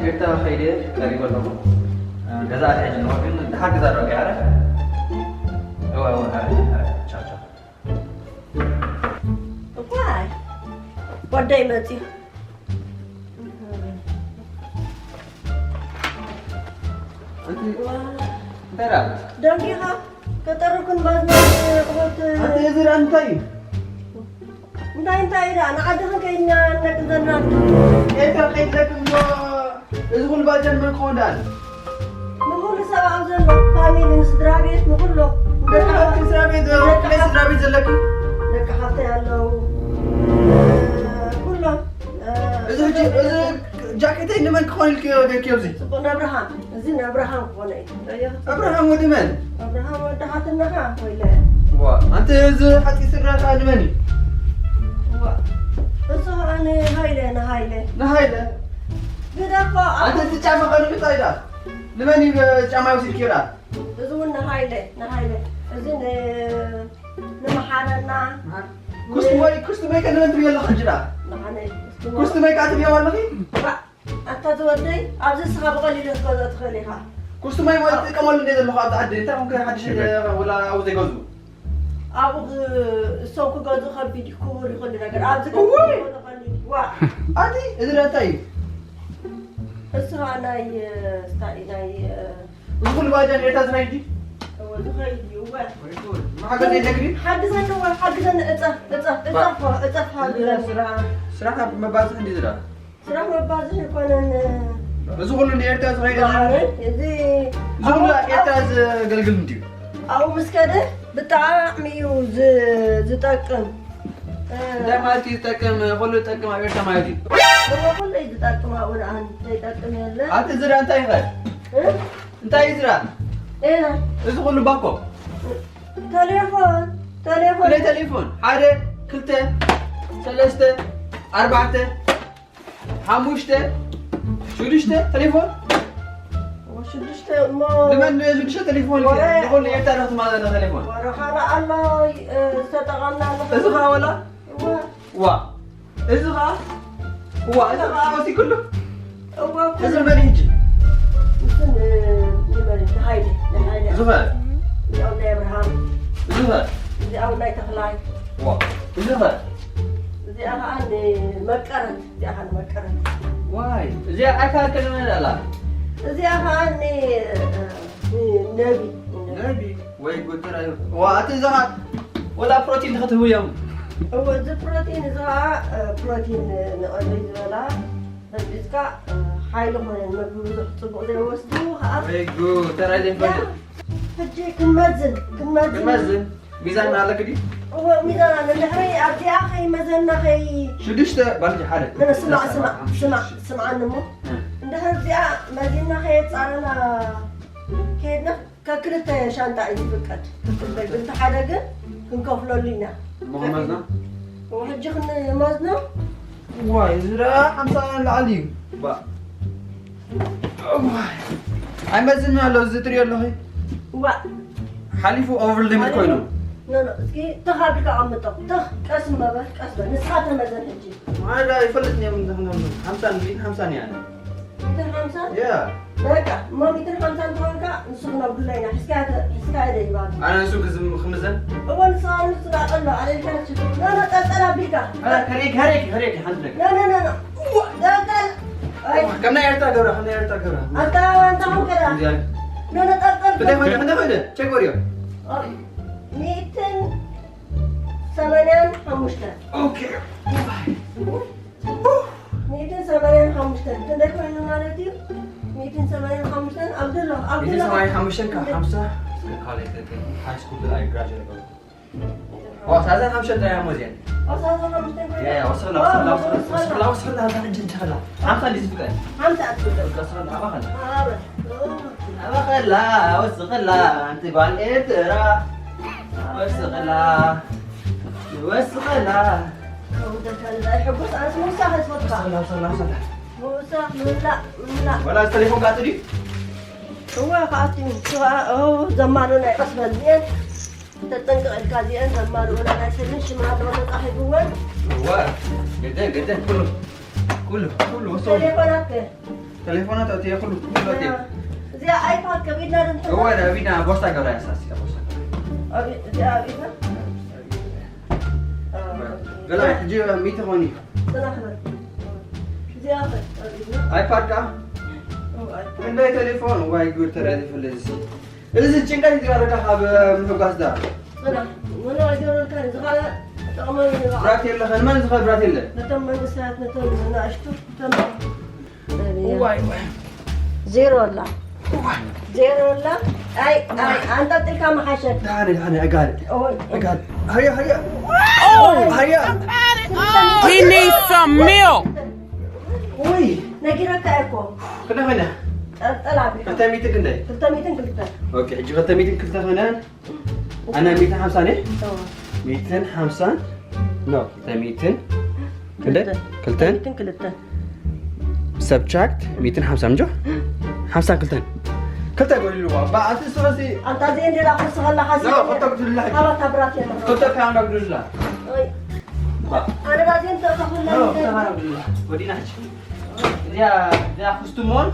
ኤርትራ ከይደ ቀሪበ ኣለኹ። ገዛ ሕጂ ነው ግን ድሓር ገዛ ዶ ገያረ? እወ፣ እወ፣ ኣረ፣ ኣረ፣ ቻው፣ ቻው። እኳይ ወደይ መፂ። ኣንቲ፣ ዋ። እንታይ ደኣ? ደንጊኻ? ከጠርኩን ባዝነት ቁት ኣንቲ፣ እዚ ደኣ እንታይ እዩ? እንታይ፣ እንታይ ደኣ? ንዓድኽን ከይድና ነቅዘና። ኤርትራ ከይድለኩም ዶ? እዚ ኩሉ ባጀት መን ክኸውን ደኣ? ንኹሉ ሰብ ኣብ ዘሎ ፋሚሊ፣ ንስድራ ቤት፣ ንኹሉ። ደቂ ኣንቲ ስድራ ቤት፣ ደቂ ናይ ስድራ ቤት ዘለኪ? ደቂ ሓፍተይ ኣለዉ። ኩሎም። እዚ ሕጂ፣ እዚ ጃኬተይ ንመን ክኾን ኢልክዮ ገርክዮ እዚ? ጽቡቕ፣ ንኣብርሃም። እዚ ንኣብርሃም ክኾነ እዩ። ረዮ። ኣብርሃም ወዲ መን? ኣብርሃም ወዲ ሓትነኻ ወይለ። ዋ፣ ኣንቲ እዚ ሓፂ ስረኻ ንመን እዩ? ዋ፣ እሱ ኸኣ ንሃይለ፣ ንሃይለ። ንሃይለ? ግደፎ፣ ኣንቲ እዚ ጫማ ኸ ንምንታይ ዳ? ንመን እዩ ጫማ ወሲድክዮ ዳ? እዚ እውን ንሃይለ፣ ንሃይለ። እዚ ን-፣ ንመሓረና። ኩስትሞይ፣ ኩስትሞይ ከ ንመን ትብዮ ኣለኻ ሕጂ ዳ? ንዓነ ኩስትሞይ። ኩስትሞይ ከኣ ትብዮ ኣለኺ? ባ-፣ ኣታ ዝወደይ፣ ኣብዚ ንስኻ ብቐሊሉ ክትገዝኦ ትኽእል ኢኻ። ኩስትሞይ ወይ ትጥቀመሉ እንደ ዘለኹ ኣብዚ ዓዲ፣ እንታይ ኮንከ ሓድሽ ወላ ኣብኡ ዘይገዝኡ? ኣብኡ ክ-፣ እሶም ክገዝኡ ከቢድ እዩ፣ ክቡር እዩ ኩሉ ነገር። ኣብዚ እውይ! ክትገዝኦ ከቢድ እዩ። ዋ! ኣቲ፣ እዚ ዳ እንታይ እዩ? እሱ ኸኣ ናይ፣ ስታይ ናይ፣ እዚ ኩሉ ባጃ ንኤርትራ ዝኸይድ ድዩ? እወ፣ ዝኸይድ እዩ፣ እወ። ወይ ጉድ። መሓገዝ የለክ ድዩ? ሓግዘኒ፣ እወ፣ ሓግዘኒ፣ እጸፍ፣ እጸፍ፣ ባ-፣ እጸፍ፣ እጸፍ፣ ሓግዘኒ። ስራሕ፣ ስራሕ መባዝሒ እንድዩ ዝዳ? ስራሕ መባዝሒ ኣይኮነን። እዚ ኩሉ ንኤርትራ ዝኸይድ ባሕሪ፣ እዚ እዚ ኩሉ ኣብ ኤርትራ ዘገልግል እንድዩ። ኣብኡ ምስ ከደ ብጣዕሚ እዩ ዝ-፣ ዝጠቅም። እንታይ ማለት እዩ ዝጠቅም? ኩሉ ዝጠቅም ኣብ ኤርትራ ማለት እዩ። እሞ ኩሉ እዩ ዝጠቅም፣ ኣብኡ ደኣ ዘይጠቅም የለን። ኣቲ ዝራ እንታይ ይኸ? እ? እንታይ እዩ ዝራ? እ? እዚ ኩሉ ባኮ? ተሌፎን፣ ተሌፎን። ናይ ተሌፎን ሓደ፣ ክልተ፣ ሰለስተ፣ ኣርባዕተ፣ ሓሙሽተ፣ ሽዱሽተ ተሌፎን? ሽዱሽተ እሞ ንመን ሽዱሽተ ተሌፎን? ወረ። ንኹሉ ኤርትራ ትማዘነ ተሌፎን። ወረ፣ ካልእ ኣሎ፣ እ፣ ዝተጠቐምና ኣለኹ። እዚ ኸኣ ወላ? እወ። ዋ። እዚ ኸኣ? ዋ፣ እዚ ኸኣ ወሲ ኩሉ? እወ፣ እዚ ኩሉ። መን እዩ ሕጂ? እሱ ን-፣ ንመን እዩ? ንሃይለ፣ ንሃይለ። እዚ ኸ? እዚ ኣብ ናይ ኣብርሃም። እዚ ኸ? እዚ ኣብ ናይ ተኽላይ። ዋ። እዚ ኸ? እዚኣ ኸኣ ንመቀረት፣ እዚኣ ኸኣ ንመቀረት። ዋይ፣ እዚኣ ኣካል ከመይ ኣላ? እዚኣ ኸኣ ን-፣ ንነቢ። ነቢ ወይ ጉድ ጥራይ። ዋ፣ ኣቲ እዛ ኸኣ ወላ ፕሮቲን ክትህቡ እዮም። እወ፣ እዚ ፕሮቲን እዚ ኸኣ፣ እ፣ ፕሮቲን ንቐደይ ዝበላ በዚዝካ፣ እ፣ ሓይሊ ኾነ፣ መግቢ ብዙሕ ጽቡቕ ዘይወስዱ ኸኣ። ወይ ጉድ፣ ተራይ ዘይፈልጥ። ያ፣ ሕጂ ክንመዝን፣ ክንመዝን። ክንመዝን? ሚዛን ኣለኪ ድዩ? እወ፣ ሚዛን ኣሎ። ድሕሪ ኣብዚኣ ከይመዘና ከይ- ሽዱሽተ ባልዲ ሓደ። ነ-፣ ስማዕ፣ ክልተ፣ ስማዕ፣ ኣርባዕተ፣ ስማዕ፣ ሓሙሽተ፣ ሽዱሽተ። ስምዓኒ እሞ። እ። እንድሕር እዚኣ መዚና ከየጻረና ከይድና ካብ ክልተ ሻንጣ እዩ ዝፍቀድ። ክልተ፣ ግን እቲ ሓደ ግን ክንከፍለሉ ኢና። እሞ ክንመዝኖ? እሞ ሕጂ ክንመዝኖ? ዋይ፣ እዚ ደኣ ሓምሳ ንላዕሊ እዩ። ባ። ዋይ። ኣይመዝን ኣሎ፣ እዚ ትሪኦ ኣለኺ? ዋ። ሓሊፉ ኦቨር ሊሚት ኮይኑ። ኖ፣ ኖ፣ እስኪ ትኽ ኣቢልካ ኣቐምጦ። ትኽ፣ ቀስ በል፣ ቀስ በል። ንስኻ ተመዘን ሕጂ። ማዳ ይፈልጥ ነም፣ ሓምሳ፣ ሓምሳ ነያ። ሚእትን ሓምሳ? ያ። በቃ፣ እሞ ሚእትን ሓምሳን ተኾንካ፣ ንሱ ክነብዱላ ኢና። ሒዝካዮ ተ-፣ ሒዝካዮ ደ ይባል። ኣነ ንሱ ክዝም-፣ ክምዘን? እወ፣ ንስኻ ንሱ ናቐሎ፣ ኣነ ኢልካ ንሱ። ኖ፣ ኖ፣ ጠልጠል ኣቢልካ። ኣረ፣ ከሬክ፣ ከሬክ፣ ከሬክ፣ ሓንቲ ነገር። ኖ፣ ኖ፣ ኖ፣ ኖ። እወ፣ ጠልጠል። ኣይ። ከም ናይ ኤርትራ ገብራ፣ ከም ናይ ኤርትራ ገብራ። ኣታ፣ ኣንታ ኹን ከዳ። እዚኣ። ኖ፣ ኖ፣ ጠልጠል። ክንደይ ኮይነ፣ ክንደይ ኮይነ? ቸክ በልዮ። ኦኬ። ሚእትን ሰማንያን ሓሙሽተን። ኦኬ። ሚእትን ሰማንያን ሓሙሽተን ክንደይ ኮይኑ ማለት እዩ? ሚእትን ሰማንያን ሓሙሽተን ኣብ ዘሎ፣ ኣብ ሚእትን ሰማንያን ሓሙሽተን ካብ ሓምሳ እስከ ካልኣይ ክፍሊ ሃይ ስኩል ብላይ ግራጁዌት ገበርኩ። ዋ፣ ሳልሳን ሓሙሽተን ጥራይ እያ ሞዝየን። ኦ፣ ሳልሳን ሓሙሽተን ኮይኑ? ያ፣ ያ፣ ወስኽላ፣ ኦ፣ ወስኽላ፣ ወስኽላ፣ ወስኽላ። ወስኽላ፣ ወስኽላ፣ ሓንቲ ሕጂ እንተኸላ። ሓምሳ እንዲህ ዝፍቀድ። ሓምሳ ኣትፍቀድ። ወስኽላ፣ ኣባኸላ። ኣበ። ኦ። ኣባኸላ፣ ወስኽላ፣ ኣንቲ ጓል ኤርትራ። ወስኽላ፣ ወስኽላ። ከውደካ ንላይ ሕጉስ ኣነስ ምውሳኽ እየ ዝፈትኻ። ሰላ፣ ሰላ፣ ሰላ። ምውሳኽ፣ ምምላእ፣ ምምላእ። ወላ ተሌፎን ካቱ ድዩ? እወ፣ ከኣቱ እዩ። እወ፣ ኦ፣ ዘማኑ ናይ ቀስ በል እየን። ተጠንቀቕ ኢልካ እዚአን ዘማሉ ወላ ናይ ሰልን ሽማ ኣለዎ ተጻሒፍወን። እወ፣ ግድን፣ ግድን፣ ኩሉ፣ ኩሉ፣ ኩሉ ወሰኑ። ተሌፎናት ከ? ቴሌፎናት ኣእትየ ኩሉ ኩሉ ኣእትየ። እዚኣ ኣይፓድ ከቢድና ድምፅ እወ ዳዊና ቦስታ ገራ ያሳሲ ቦስታ እዚኣ ኣብ ኢድና ገላ ሕጂ ሚተ ኾኒ ጥናሕበት እዚኣ ኣብ ኢድና ኣይፓድ ከኣ እው ኣይፓድ ክንደይ ቴሌፎን ዋይ ጉድ ተረዲፍለ እዚ እዚ ጭንቀት ይትባረካ ካብ ምሕጓስ ዳ ጥናሕ ምንም ኣይገብረልካን እዚ ኸዓ ጥቕሚ ንባዕ ብራት የለኸን መን ዝኸ ብራት የለ ነቶም መንእሰያት ነቶም ንኣሽቱ ተማ ዋይ ዋይ ዜሮ ኣላ ዜሮ ኣላ ኣይ ኣይ ኣንጠልጢልካ መሓሸት ዳነ ዳነ ኣጋል ኦይ ኣጋል ሃያ ሃያ ሃያ He needs some milk. ኡይ ነጊረካ እኮ ክንደይ ኮይና ጠልጠል ኣቢልካ ክልተ ሚእቲ ክንደይ ክልተ ሚእትን ክልተ ኦኬ ሕጂ ክልተ ሚእትን ክልተ ኮይና ኣነ ሚእትን ሓምሳን እየ እዎ። ሚእትን ሓምሳን ኖ ክልተ ሚእትን ክንደይ ክልተን ሚእትን ክልተ ሰብትራክት ሚእትን ሓምሳን እንጆ ሓምሳን ክልተን ክልተ ጎዲልዋ ባ ኣንቲ ስበሲ ኣንታ እዚኤን ዲላ ክስኸላ ሓሲ ኖ ክልተ ጉድላ ካባታ ብራት የለ ክልተ ፓውንድ ጉድላ ኦይ ኣነ ባዜን ተእተኹላ ኖ ክልተ ፓውንድ ጉድላ ወዲና ሕጂ እዚኣ እዚኣ ክስቱሞን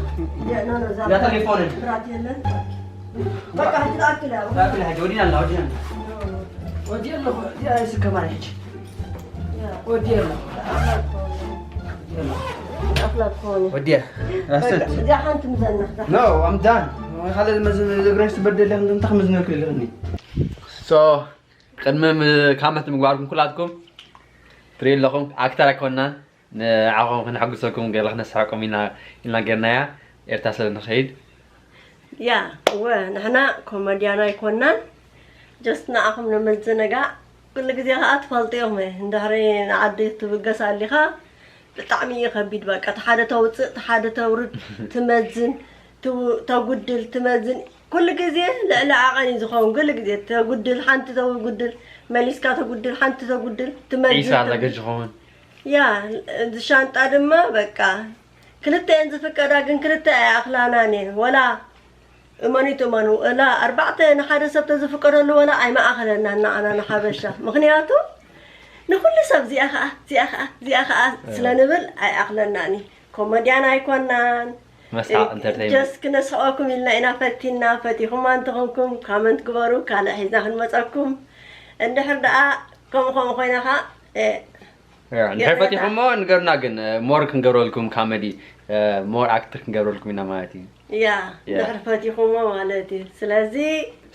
ኖ ኖ እዛ እዚኣ ቴሌፎንን ብራት የለን በቃ ሕጂ ትኣክል እያ ላክል ሕጂ ወዲና ኣላ ወዲና ኣላ ወዲያ ኣለኹ እዚኣ ይስከማን ሕጂ ወዲያ ኣለኹ ኣኽላ ትኾኑ ወዲያ ራስን እዚኣ ሓንቲ ምዘና No, I'm done. ካልእ መዝን እግረሽ ትበደል እንተ ክምዝነልኩ ይልኽኒ። So ቅድሚ ም- ካመት ምግባርኩም ኩላትኩም ትርኢ ኣለኹም ኣክተር ኣይኮንናን ንዓኹም ክነሐጉሰኩም ገለ ክነስሐቆም ኢና ኢልና ጌርናያ ኤርትራ ስለ ንኸይድ ያ እወ ንሕና ኮመድያን ኣይኮናን ጀስት ንዓኹም ንምዝንጋዕ ኩሉ ግዜ ከዓ ትፈልጡ ኢኹም እንድሕሪ ንዓዲ ትብገስ ኣሊኻ ብጣዕሚ እዩ ከቢድ በቃ እቲ ሓደ ተውፅእ እቲ ሓደ ተውርድ ትመዝን ትው- ተጉድል ትመዝን ኩሉ ግዜ ልዕሊ ዓቐን እዩ ዝኸውን ኩሉ ግዜ ተጉድል ሓንቲ ተጉድል መሊስካ ተጉድል ሓንቲ ተጉድል ትመዝን ዒሳ ኣለገጅ ዝኸውን ያ እዚ ሻንጣ ድማ በቃ ክልተ እየን ዝፍቀዳ ግን ክልተ ኣይኣኽላናን እየን ወላ እመኑ ይትእመኑ እላ ኣርባዕተ ንሓደ ሰብ ተዝፍቀደሉ ወላ ኣይመኣኸለና ንዓና ንሓበሻ ምኽንያቱ ንኩሉ ሰብ እዚኣ ከዓ እዚኣ ከዓ እዚኣ ከዓ ስለ ንብል ኣይኣኽለናን እዩ ኮመድያን ኣይኮናን መስሓቅ ኢንተርቴይንመንት ጀስ ክነስሕቀኩም ኢልና ኢና ፈቲና ፈቲኹማ እንተኾንኩም ካመንት ግበሩ ካልእ ሒዝና ክንመፀኩም እንድሕር ደኣ ከምኡ ከምኡ ኮይና ከዓ እንድሕር ፈቲኹሞ ንገሩና ግን ሞር ክንገብረልኩም ካመዲ ሞር ኣክት ክንገብረልኩም ኢና ማለት እዩ ያ ድሕር ፈቲኹሞ ማለት እዩ ስለዚ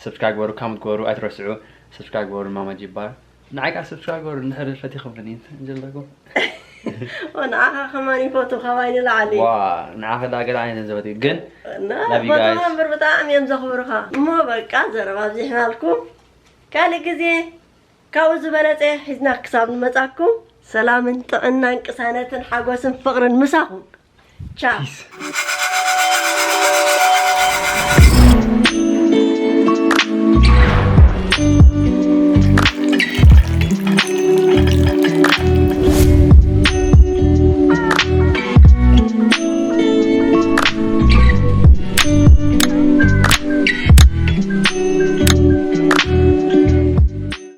ሰብስክራይብ ግበሩ ካመንት ግበሩ ኣይትረስዑ ሰብስክራይብ ግበሩ ማማ ጅባር ንዓይ ከዓ ሰብስክራይብ ግበሩ እንድሕር ፈቲኹም ዘለኩም ንዓኻ ከማን ይፈቱ ካባይ ንላዕሊ ዋ ንዓኸ ዳ ገለ ዓይነት ዘበት ግን እና Love you ፈትዋ guys. እምበር ብጣዕሚ እዮም ዘኽብሩኻ እሞ በቃ ዘረባ ኣብዚሕናልኩም ካልእ ግዜ ካብኡ ዝበለፀ ሒዝና ክሳብ ንመፃኩም ሰላምን ጥዕናን ቅሳነትን ሓጎስን ፍቕርን ምሳኹም ቻው